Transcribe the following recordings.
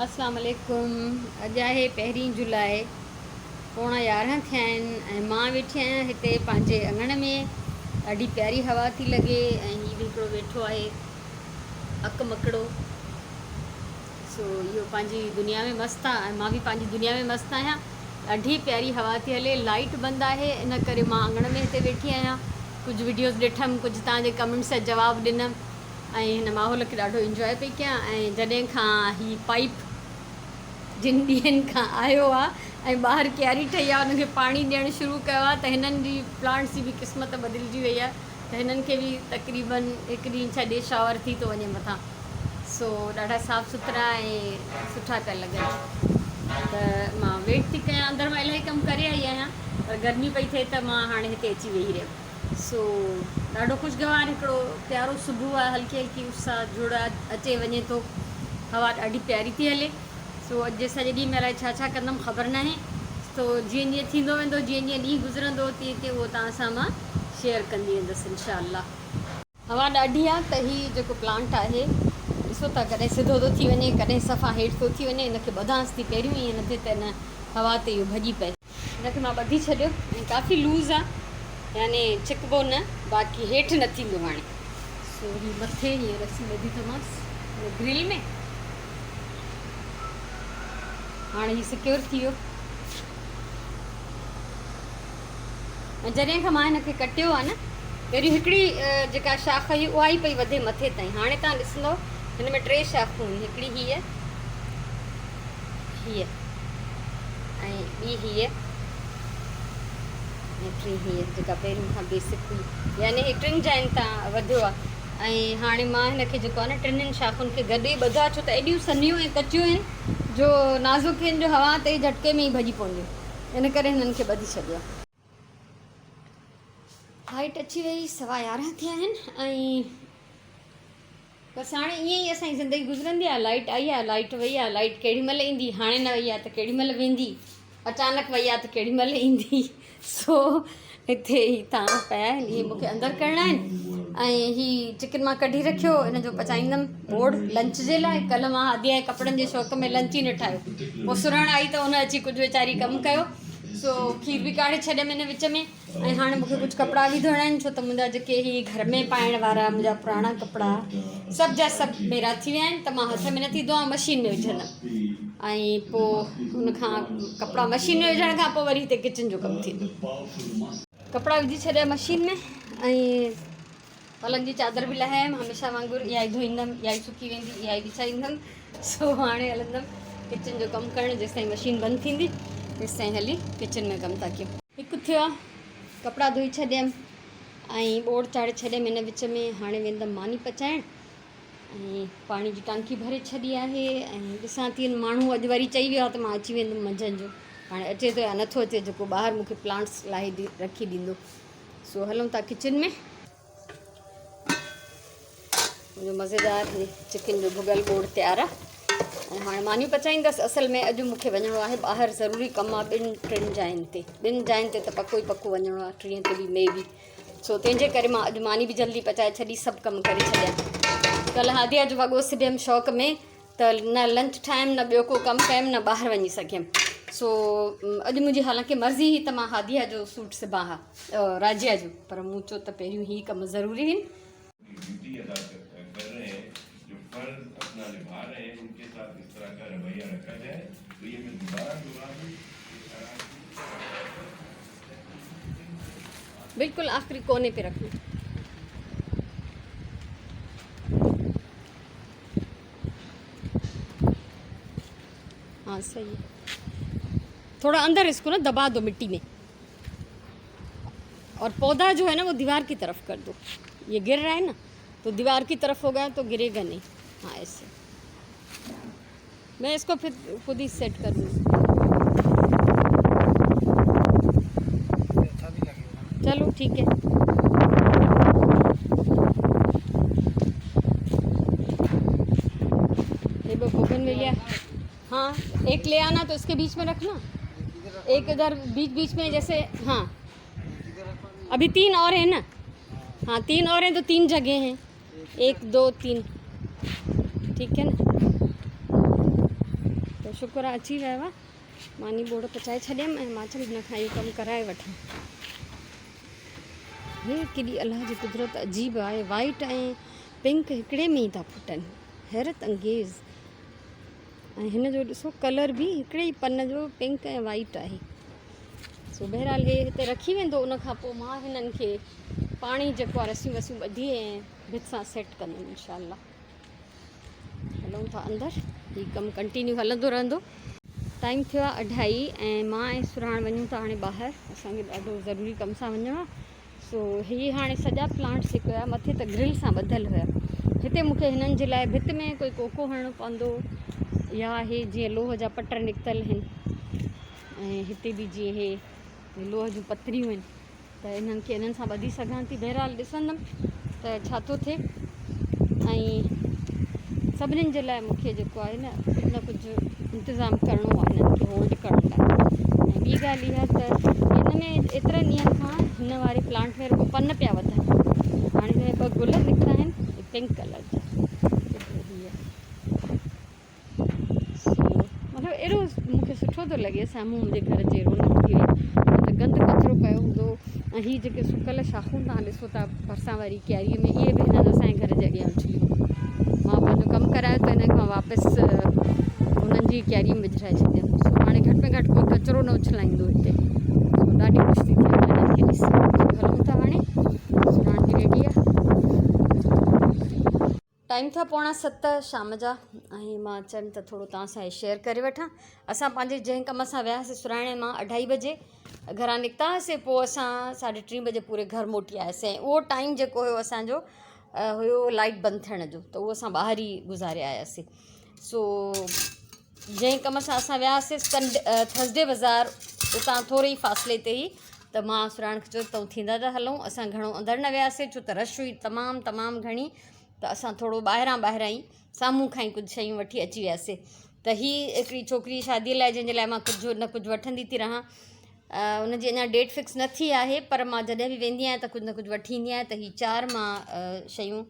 اسلام عليڪم اڄ آهي پهرين جولاء پوڻا يارهن ٿيا آهن ۽ مان ويٺي آهيان هتي پنهنجي اڱڻ ۾ ڏاڍي پياري هوا ٿي لڳي ۽ هي به هڪڙو ويٺو آهي اڪ مڪڙو سو اهو پنهنجي دنيا ۾ مست آهي ۽ مان به پنهنجي دنيا ۾ مست آهيان ڏاڍي پياري هوا ٿي هلي لائيٽ بند آهي ان ڪري مان اڱڻ ۾ هتي ويٺي آهيان ڪجهه وڊيوز ڏٺم ڪجهه توهان جي ڪمينٽس جا جواب ڏنم ۽ هن ماحول کي ڏاڍو انجواء پئي ڪيان ۽ جڏهن کان هي پائيپ جن ڏينهن کان آيو آ ۽ ٻاهر ڪياري ٺهي آ ان کي پاڻي ڏيڻ شروع ڪيو آ ته هنن جي پلانٽس جي به قسمت بدلجي وئي آ ته هنن کي به تقريبن هڪ ڏينهن ڇڏي شاور ٿي ٿو وڃي مٿان سو ڏاڍا صاف سٿرا ۽ سٺا پيا لڳن ته مان ويٽ ٿي ڪيان اندر مان الاهي ڪم ڪري آئي آهيان پر گرمي پئي ٿئي ته مان هاڻي هتي اچي ويهي رهيم. سو ڏاڍو خوشگوار هڪڙو پيارو صبح آهي هلڪي هلڪي اس آ جهڙ آ اچي وڃي ٿو هوا ڏاڍي پياري ٿي هلي سو اڄ جي سڄي ڏينهن ۾ الائي ڇا ڇا ڪندم خبر ناهي سو جيئن جيئن ٿيندو ويندو جيئن جيئن ڏينهن گذرندو تيئن تيئن اهو توهان سان مان شيئر ڪندي ويندس انشاء الله. هوا ڏاڍي آ ته هي جيڪو پلانٽ آهي ڏسو ٿا ڪڏهن سڌو ٿو ٿي وڃي ڪڏهن صفا هيٺ ٿو ٿي وڃي ان کي ٻڌانس ٿي پهريون ائين نه ٿئي ته ان هوا تي اهو ڀڄي پئي. هن کي مان ٻڌي ڇڏيو ۽ ڪافي لوز آ يعني ڇڪبو نه باقي هيٺ نه ٿيندو هاڻي. سو هي مٿي هيئن رسي ٻڌي ٿمانس هن گرل ۾ هاڻي هي سڪيور ٿي ويو ۽ جڏهن کان مان هن کي ڪٽيو آ نه پهريون هڪڙي جيڪا شاخ هئي اها ئي پئي وڌي مٿي تائين هاڻي تان ڏسندو هن ۾ ٽي شاخون هيون هڪڙي هيء هيء ۽ ٻي هيء ۽ ٽين هيء جيڪا پهرين کان بيسڪ هئي يعني هي ٽن جاين تان وڌيو آهي ۽ هاڻي مان هن کي جيڪو آهي نه ٽنهن شاخن کي گڏ ئي ٻڌو آهي ڇو ته ايڏيون سنهيون ۽ ڪچيون آهن جو نازڪ آهن جو هوا تي جهٽڪي ۾ ئي ڀڄي پونديون ان ڪري هنن کي ٻڌي ڇڏيو آهي. لائيٽ اچي وئي سوا يارهن ٿيا آهن ۽ بس هاڻي ائين ئي اسان جي زندگي گذرندي آهي لائيٽ آئي آهي لائيٽ وئي آهي لائيٽ ڪهڙي مهل ايندي هاڻي نه وئي آهي ته ڪهڙي مهل ويندي اچانڪ وئي آهي ته ڪهڙي مهل ايندي سو هتي هي ٿانو پيا آهن اهي مونکي اندر ڪرڻا آهن ۽ هي چڪن مان ڪڍي رکيو ان جو پچائيندم ٻوڙ لنچ جي لاء ڪلهه مان هاديا جي ڪپڙن جي شوق ۾ لنچ ئي نه ٺاهيو پوء سرڻ آئي ته ان اچي ڪجهه ويچاري ڪم ڪيو سو کير به ڪاڙهي ڇڏيم ان وچ ۾ ۽ هاڻي مونکي ڪجهه ڪپڙا به ڌوئڻا آهن ڇو ته منهنجا جيڪي هي گهر ۾ پائڻ وارا منهنجا پراڻا ڪپڙا سڀ جا سڀ ميرا ٿي ويا آهن ته مان هٿ ۾ نٿي ڌوئان مشين ۾ وجهندم ۽ پوء ان کان ڪپڙا مشين ۾ وجهڻ کان پوء وري هتي ڪچن جو ڪم ٿيندو. ڪپڙا وجهي ڇڏيا مشين ۾ ۽ پلنگ جي چادر به لاهي آيم هميشه وانگر اها ئي ڌوئيندم اها ئي سڪي ويندي اها ئي وڇائيندم سو هاڻي هلندم ڪچن جو ڪم ڪرڻ جيستائين مشين بند ٿيندي تيستائين هلي ڪچن ۾ ڪم ٿا ڪيون. هڪ ٿيو آ ڪپڙا ڌوئي ڇڏيم ۽ ٻوڙ چاڙهي ڇڏيم ان وچ ۾ هاڻي ويندم ماني پچائڻ ۽ پاڻي جي ٽانڪي ڀري ڇڏي آهي ۽ ڏسان ٿي ماڻهو اڄ وري چئي ويو آ ته مان اچي ويندم منجهند جو هاڻي اچي ٿو يا نٿو اچي جيڪو ٻاهر مونکي پلانٽس لاهي رکي ڏيندو سو هلون ٿا ڪچن ۾. منهنجو مزيدار هي چڪن جو ڀڳل ٻوڙ تيار آ ۽ هاڻي مانيون پچائيندس. اصل ۾ اڄ مونکي وڃڻو آهي ٻاهر، ضروري ڪم آ ٻن ٽن جاين تي، ٻن جاين تي ته پڪو ئي پڪو وڃڻو آ، ٽين تي به مي بي. سو تنهن جي ڪري مان اڄ ماني به جلدي پچائي ڇڏي، سڀ ڪم ڪري ڇڏيا. ڪلهه هاديا جو وڳو سبيم شوق ۾ ته نه لنچ ٺاهيم نه ٻيو ڪو ڪم ڪيم نه ٻاهر وڃي سگهيم. سو اڄ منهنجي حالانڪه مرضي هئي ته مان هاديا جو سوٽ سبان ها راجيا جو، پر مون چيو ته پهريون هي ڪم ضروري هن. ڊيوٽي ادا ڪر رهي هين جو فرض اپنا نڀا رهي هين ان ڪي ساٿ اس طرح ڪا رويا رکا جائي تو يي مين دوبارا دهرا دون ڪي اراضي. بلڪل آخري ڪوني پي رکنا. हाँ सही है थोड़ा अंदर इसको ना दबा दो मिट्टी में और पौधा जो है ना वो दीवार की तरफ कर दो। ये गिर रहा है ना तो दीवार की तरफ होगा तो गिरेगा नहीं। हाँ ऐसे मैं इसको फिर खुद ही सेट कर दूँगी। चलो ठीक है। ये बोगनवेलिया, हाँ एक ले आना तो इसके बीच में रखना, एक इधर बीच बीच में जैसे। हाँ अभी 3 और हैं ना। हाँ 3 और हैं तो 3 जगह हैं, 1 2 3, ठीक है ना। ته شڪر آ اچي ويو آ. ماني ٻوڙ پچائي ڇڏيم ۽ مان چيم هن کان اهو ڪم ڪرائي وٺان. هي ڪيڏي الله جي قدرت عجيب آهي وائيٽ ۽ پنڪ هڪڙي ۾ ئي ٿا ڦٽن حيرت انگيز ۽ هن جو ڏسو ڪلر به هڪڙي ئي پن جو پنڪ ۽ وائيٽ آهي سو بهرحال هي هتي رکي ويندو ان کان پوء مان هنن کي پاڻي جيڪو آهي رسيون وسيون ٻڌي ۽ ڀت سان سيٽ ڪندم انشاء الله هلون ٿا اندر هي ڪم ڪنٽينيو هلندو رهندو. ٽائيم ٿيو آهي اڍائي ۽ مان ۽ سرهاڻ وڃون ٿا هاڻي ٻاهر اسان کي ڏاڍو ضروري ڪم سان وڃڻو آهي سو هي هاڻي سڄا پلانٽس جيڪي هيا مٿي ته گرل سان ٻڌل هيا هتي مون کي هنن جي لاء ڀت ۾ ڪوئي ڪوڪو هڻڻو پوندو يا هي جيئن لوهه جا پٽ نڪتل آهن ۽ هتي به جيئن هي لوهه جون پتريون آهن ته انهن کي انهن سان ٻڌي سگهان ٿي بهرحال ڏسندم ته ڇا ٿو ٿئي ۽ سڀنين جي لاء مونکي جيڪو آهي نه ڪجهه نه ڪجهه انتظام ڪرڻو آهي انهن کي هولڊ ڪرڻ لاء ۽ ٻي ڳالهه اها ته هن ۾ ايترن ڏينهن کان هن واري پلانٽ ۾ رڳو پن پيا وڌن هاڻي هن ۾ ٻه گل نڪتا آهن پنڪ ڪلر جا هڪڙو هي آهي مطلب اهڙو مون کي سٺو ٿو لڳي سامهون منهنجي گهر جي رونق ٿي وئي ته گند ڪچرو پيو هوندو ۽ هي جيڪي سڪل شاخون تان ڏسو ٿا ڀرسان واري ڪياري ۾ اهي به هنن اسانجي گهر جي اڳيان اڇليون مان پنهنجو ڪم ڪرايو ته هن کان واپس انهن جي ڪياري ۾ وجهرائي ڇڏيم سو هاڻي گهٽ ۾ گهٽ ڪوئي ڪچرو نه اڇلائيندو هتي سو ڏاڍي خوش ٿي ٿي هنن کي ڏسي هلون ٿا هاڻي سراڻ به ريڊي آهي. ٽائيم ٿيا پوڻا ست شام جا ۽ مان چيم ته ٿورو توهان سان شيئر ڪري وٺان اسان پنهنجي جنهن ڪم سان وياسي سراڻي مان اڍائي بجي گهران نڪتا هئاسي پوء اسان ساڍي ٽي بجي پوري گهر موٽي آياسي ۽ اهو ٽائيم جيڪو هيو اسانجو هيو لائيٽ بند ٿيڻ جو ته اهو اسان ٻاهر ئي گذاري آياسي سو جنهن ڪم سان اسان وياسي سنڊ ٿرسڊي بازار اتان ٿوري ئي فاصلي تي ئي ته مان سراڻ کي چيو تون ٿيندا ته هلون اسان گهڻو اندر نه وياسي ڇو ته رش هئي تمام تمام گهڻي ته اسان ٿورو ٻاهران ٻاهران ئي سامهون کان ئي ڪجهه شيون وٺي اچي وياسي ته هي هڪڙي ڇوڪري شادي لاء جنهن جي لاء مان ڪجهه نه ڪجهه وٺندي ٿي رهان ان جي اڃا ڊيٽ فڪس نه ٿي آهي پر مان جڏهن به ويندي آهيان ته ڪجهه نه ڪجهه وٺي ايندي آهيان ته هي چار مان شيون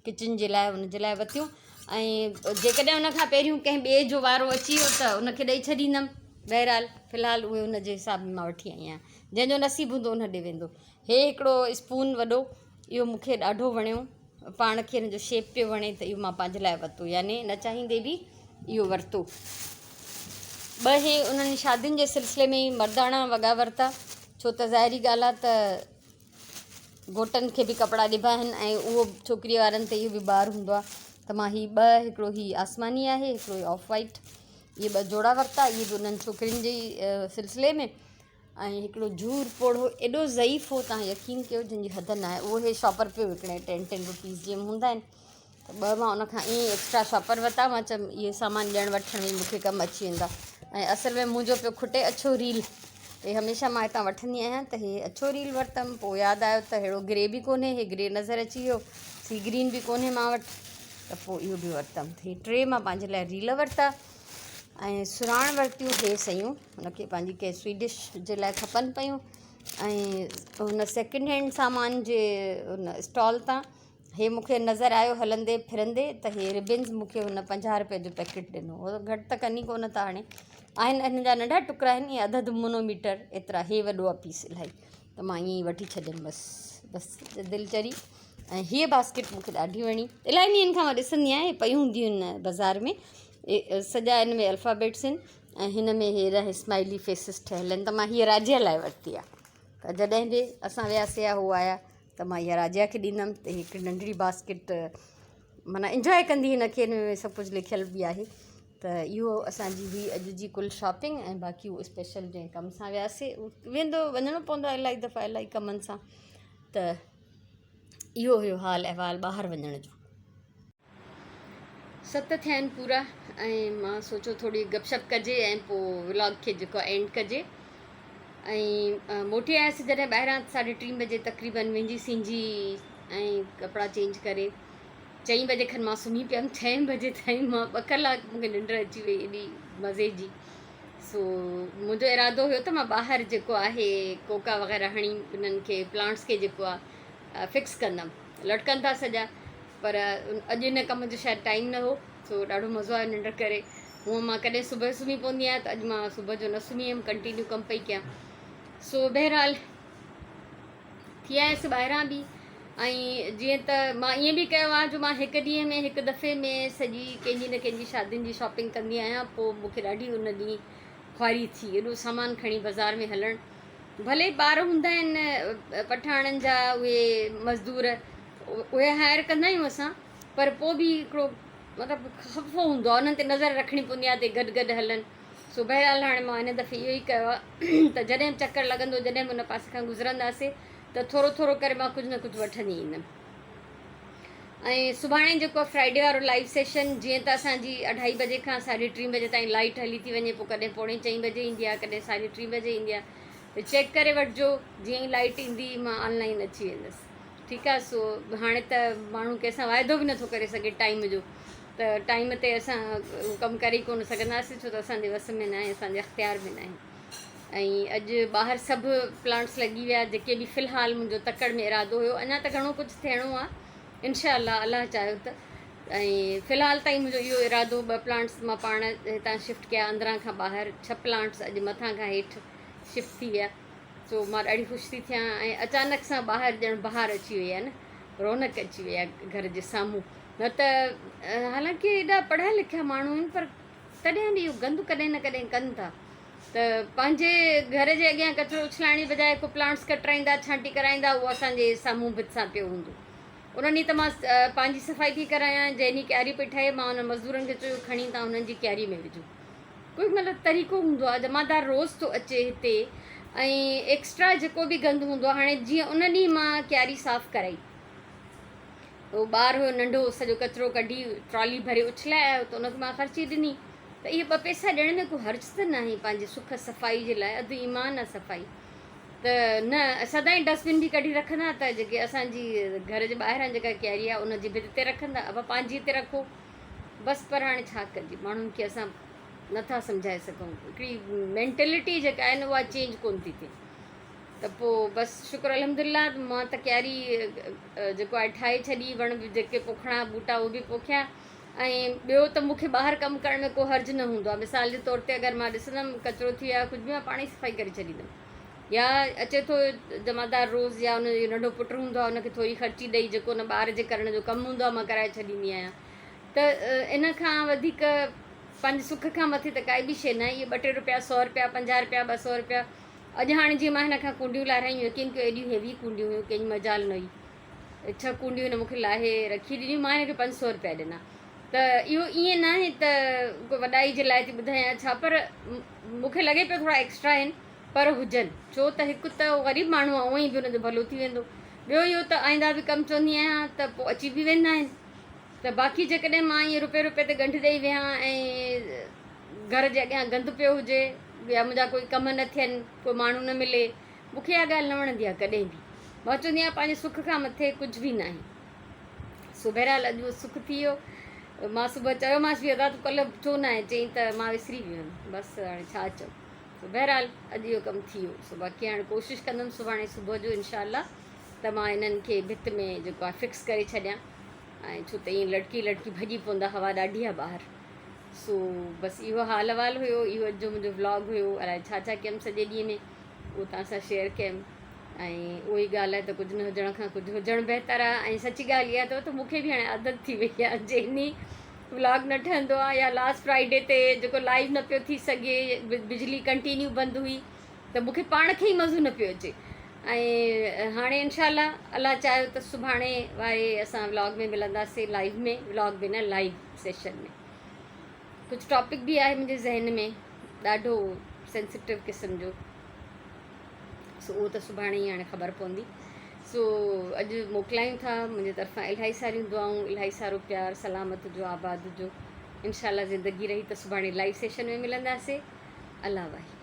ڪچن جي لاء ان جي لاء ورتيون ۽ جيڪڏهن ان کان پهريون ڪنهن ٻئي جو وارو اچي ويو ته ان کي ڏئي ڇڏيندم بهرحال في الحال اهي ان جي حساب ۾ مان وٺي آئي آهيان جنهن جو نصيب هوندو ان ڏي ويندو هي هڪڙو اسپون وڏو اهو مون کي ڏاڍو وڻيو پاڻ کي هن جو شيپ پيو وڻي ته اهو مان پنهنجي لاء ورتو يعني نه چاهيندي به اهو ورتو ٻه هي انهن شادين جي سلسلي ۾ مرداڻا وڳا ورتا ڇو ته ظاهري ڳالهه آهي ته گهوٽن کي به ڪپڙا ڏبا آهن ۽ اهو ڇوڪري وارن تي اهو به بار هوندو آهي ته مان هي ٻه هڪڙو هي آسماني آهي هڪڙو هي آف وائيٽ اهي ٻه جوڙا ورتا اهي به انهن ڇوڪرين جي سلسلي ۾ ۽ هڪڙو جھور پوڙهو ايڏو ضعيف هو تان يقين ڪيو جنهن جي حد نه آهي اهو هي شاپر پيو وڪڻي ٽين ٽين روپيز جيئن هوندا آهن ته ٻه مان ان کان ائين ئي ايڪسٽرا شاپر ورتا مان چيم اهي سامان ڏيڻ وٺڻ ۾ مون کي ڪم اچي ويندا ۽ اصل ۾ منهنجو پيو کٽي اڇو ريل هي هميشه مان هتان وٺندي آهيان ته هي اڇو ريل ورتم پوء ياد آيو ته ههڙو گري به ڪونهي هي گري نظر اچي ويو سي گرين به ڪونهي مان وٽ ته پوء اهو به ورتم ته هي ٽي مان پنهنجي لاء ريل ورتا ۽ سراڻ ورتيون هي شيون هن کي پنهنجي ڪنهن سوئيڊش جي لاء کپن پيون ۽ هن سيڪنڊ هينڊ سامان جي هن اسٽال تان هي مون کي نظر آيو هلندي ڦرندي ته هي ربنز مون کي هن 50 روپئي جو پيڪيٽ ڏنو هو گهٽ ته ڪن ئي ڪونه ٿا هاڻي آهن هن جا ننڍا ٽڪرا آهن ائين اڌ اڌ منو ميٽر ايترا هي وڏو آهي پيس الاهي ته مان ائين ئي وٺي ڇڏيم بس بس دل چري ۽ هيء باسڪيٽ مون کي ڏاڍي وڻي الاهي ڏينهن کان مان ڏسندي آهيان هي پيون هونديون آهن بازار ۾ سڄا هن ۾ الفابيٽس آهن ۽ هن ۾ هيرا اسمائلي فيسز ٺهيل آهن ته مان هيء راجيا لاء ورتي آهي ته جڏهن به اسان وياسي يا هو آيا ته مان اها راجيا کي ڏيندم ته هڪ ننڍڙي باسڪيٽ معنيٰ انجواء ڪندي هن کي هن ۾ سڀ ڪجهه لکيل به آهي ته اهو اسانجي هئي اڄ جي ڪل شاپنگ ۽ باقي اهو اسپيشل جنهن ڪم سان وياسي ويندو وڃڻو پوندو آهي الاهي دفعا الاهي ڪمن سان ته اهو هيو حال احوال ٻاهر وڃڻ جو. ست ٿيا آهن پورا ۽ مان سوچيو ٿوري گپ شپ ڪجي ۽ پوء ولاگ کي جيڪو اينڊ ڪجي ۽ موٽي آيس جڏهن ٻاهران ساڍي ٽي بجي تقريبن وهنجي سينجي ۽ ڪپڙا چينج ڪري چئين بجي کن مان سمهي پيم ڇهين بجي تائين مان ٻه ڪلاڪ مونکي ننڊ اچي وئي ايڏي مزي جي سو منهنجو ارادو هيو ته مان ٻاهر جيڪو آهي ڪوڪا وغيره هڻي انهن کي پلانٽس کي جيڪو آهي فڪس ڪندم لٽڪن ٿا سڄا پر اڄ ان ڪم جو شايد ٽائيم نه هو سو ڏاڍو مزو آيو ننڊ ڪري هونء مان ڪڏهن صبح سمهي پوندي آهيان ته اڄ مان صبح جو نه سمهي هيم ڪنٽينيو ڪم پئي ڪيان سو بهرحال ٿي آيس ٻاهران به ۽ جيئن ته مان ائين به ڪيو آهي جو مان هڪ ڏينهن ۾ هڪ دفعي ۾ سڄي ڪنهن جي نه ڪنهن جي شادين جي شاپنگ ڪندي آهيان پوء مون کي ڏاڍي ان ڏينهن خواري ٿي ايڏو سامان کڻي بازار ۾ هلڻ ڀلي ٻار هوندا آهن پٺاڻن جا اهي مزدور اهي هائر ڪندا آهيون اسان پر پوء به هڪڙو مطلب خفو هوندو آهي انهن تي نظر رکڻي پوندي آهي ته گڏ گڏ هلن سو بهرحال هاڻي مان هن دفعي اهو ئي ڪيو آهي ته جڏهن به چڪر لڳندو جڏهن به ان پاسي کان گذرنداسي ته ٿورو ٿورو ڪري مان ڪجهه نه ڪجهه وٺندي ايندم ۽ سڀاڻي جيڪو فرائيڊي وارو لائيو سيشن جيئن ته اسان جي اڍائي بجي کان ساڍي ٽين بجي تائين لائيٽ هلي ٿي وڃي پوء ڪڏهن پوڻي چئين بجي ايندي آهي ڪڏهن ساڍي ٽين بجي ايندي آهي ته چيڪ ڪري وٺجو جيئن ئي لائيٽ ايندي مان آن لائين اچي ويندس ٺيڪ آ سو هاڻي ته ماڻهو ڪنهن سان واعدو به نٿو ڪري سگهي ٽائيم جو ته ٽائيم تي اسان اهو ڪم ڪري ڪونه سگهنداسين ڇو ته اسان جي وس ۾ ناهي اسان جي اختيار ۾ ناهي ۽ اڄ ٻاهر سڀ پلانٽس لڳي ويا جيڪي به في الحال منهنجو تڪڙ ۾ ارادو هيو اڃا ته گهڻو ڪجهه ٿيڻو آ انشاء الله الله چاهيو ته ۽ في الحال تائين منهنجو اهو ارادو ٻه پلانٽس مان پاڻ هتان شفٽ ڪيا اندران کان ٻاهر ڇهه پلانٽس اڄ مٿان کان هيٺ شفٽ ٿي ويا سو مان ڏاڍي خوش ٿي ٿيان ۽ اچانڪ سان ٻاهر ڄڻ بهار اچي وئي آهي نه رونق اچي وئي آهي گهر جي سامهون نه ته حالانڪه ايڏا پڙهيا لکيا ماڻهو آهن پر تڏهن به اهو گند ڪڏهن نه ڪڏهن ڪن ٿا ته پنهنجي گهر جي اڳيان ڪچرو اڇلائڻ جي بجاء ڪو پلانٽس ڪٽرائيندا ڇانٽي ڪرائيندا اهو اسان جي سامهون ڀت سان پيو هوندو ان ڏينهن ته مان پنهنجي صفائي پئي ڪرايان جنهن ڏينهن ڪياري پئي ٺهي مان انهن مزدورن کي چيو کڻي تان انهن جي ڪياري ۾ وجهو ڪوئي مطلب طريقو هوندو آهي جمعدار روز ٿو اچي هتي ۽ ايڪسٽرا جيڪو به گند هوندو آهي هاڻي جيئن ان ڏينهن مان ڪياري صاف ڪرائي هو ٻار هيو ننڍو سڄو ڪچرو ڪڍي ٽرالي ڀري اڇلائي آيو ته ان کي مان خرچي ڏني ته اهي ٻه پئسا ڏيڻ ۾ ڪو حرج ته ناهي پنهنجي سک صفائي جي لاء اڌ ايمان آهي صفائي ته نه سدائين ڊسٽ بن به ڪڍي رکندا ته جيڪي اسان جي گهر جي ٻاهران جيڪا ڪياري آهي ان جي ڀت تي رکندا ابا پنهنجي تي رکو بس پر هاڻي ڇا ڪجي ماڻهن کي اسان نٿا سمجهائي سگهون هڪڙي مينٽلٽي جيڪا آهي نه اها چينج ڪون ٿي ٿئي ته پوء بس شڪر الحمد لله مان ته ڪياري جيڪو آهي ٺاهي ڇڏي وڻ به جيڪي پوکڻا ٻوٽا اهي به پوکيا ۽ ٻيو ته مون کي ٻاهر ڪم ڪرڻ ۾ ڪو حرج نه هوندو آهي مثال جي طور تي اگر مان ڏسندم ڪچرو ٿي ويو آهي ڪجهه به مان پاڻ ئي صفائي ڪري ڇڏيندم يا اچي ٿو جمعدار روز يا ان جو ننڍو پٽ هوندو آهي ان کي ٿوري خرچي ڏئي جيڪو ان ٻار جي ڪرڻ جو ڪم هوندو آهي مان ڪرائي ڇڏيندي آهيان ته ان کان وڌيڪ پنهنجي سک کان مٿي ته ڪائي به شيء ناهي اهي ٻه ٽي روپيا سو روپيا پنجاهه روپيا ٻه سو روپيا اڄ هاڻي جيئن مان هن کان ڪونڊيون لاهرايون يقين ڪيو ايڏيون هيوي ڪونڊيون هيون ڪنهن جي مجال نه هئي ڇهه ڪونڊيون هن مون کي لاهي رکي ڏنيون مان هن کي پنج سو روپيا ڏنا ته اهو ائين ناهي ته ڪو وڏائي جي لاء ٿي ٻڌايان ڇا پر مون کي لڳي پيو ٿورا ايڪسٽرا آهن پر هجن ڇو ته هڪ ته غريب ماڻهو آهي اونئن ئي به ان جو ڀلو ٿي ويندو ٻيو اهو ته آئنده به ڪم چوندي آهيان ته پوء اچي به ويندا آهن ته باقي جيڪڏهن مان ائين روپئي روپئي تي ڳنڍ ڏئي ويهان ۽ گهر جي اڳيان گند پيو هجي يا منهنجا ڪوئي ڪم نه ٿين ڪو ماڻهو نه ملي مون کي اها ڳالهه نه وڻندي آهي ڪڏهن به. مان چوندي آهيان پنهنجي سک کان مٿي ڪجهه به ناهي. سو بهرحال اڄ اهو سک ٿي ويو. مان صبح چيومانس به ادا تون ڪلهه ڇو نه آئين؟ چيائين ته مان وسري ويو هيم. بس هاڻي ڇا چئون. سو بهرحال اڄ اهو ڪم ٿي ويو. سو باقي هاڻي ڪوشش ڪندم سڀاڻي صبح جو انشاء الله ته مان انهن کي ڀت ۾ جيڪو آهي فڪس ڪري ڇڏيان ۽ ڇو ته ائين لڙڪي لڙڪي ڀڄي پوندا هوا ڏاڍي آهي ٻاهر. سو بس اهو حال احوال هيو اهو اڄ جو منهنجو ولاگ هيو الائي ڇا ڇا ڪيم سڄي ڏينهن ۾ اهو توهان سان شيئر ڪيم ۽ اهو ئي ڳالهه آهي ته ڪجهه نه هجڻ کان ڪجهه هجڻ بهتر آهي ۽ سچي ڳالهه اها اٿو ته مون کي به هاڻي عادت ٿي وئي آهي جنهن ڏينهن ولاگ نه ٺهندو آهي يا لاسٽ فرائيڊي تي جيڪو لائيو نه پيو ٿي سگهي بجلي ڪنٽينيو بند هئي ته مون کي پاڻ کي ئي مزو نه پيو اچي ۽ هاڻي انشاء الله الله چاهيو ته سڀاڻي واري اسان ولاگ ۾ ملنداسين لائيو ۾ ولاگ به نه لائيو سيشن ۾ ڪجهه ٽاپڪ به آهي منهنجي ذهن ۾ ڏاڍو سينسيٽو قسم جو سو اهو ته سڀاڻي ئي هاڻي خبر پوندي سو اڄ موڪلايون ٿا منهنجي طرفان الاهي ساريون دعائون الاهي سارو پيار سلامت هجو آباد هجو انشاء الله زندگي رهي ته سڀاڻي لائيو سيشن ۾ ملنداسي الله واهي.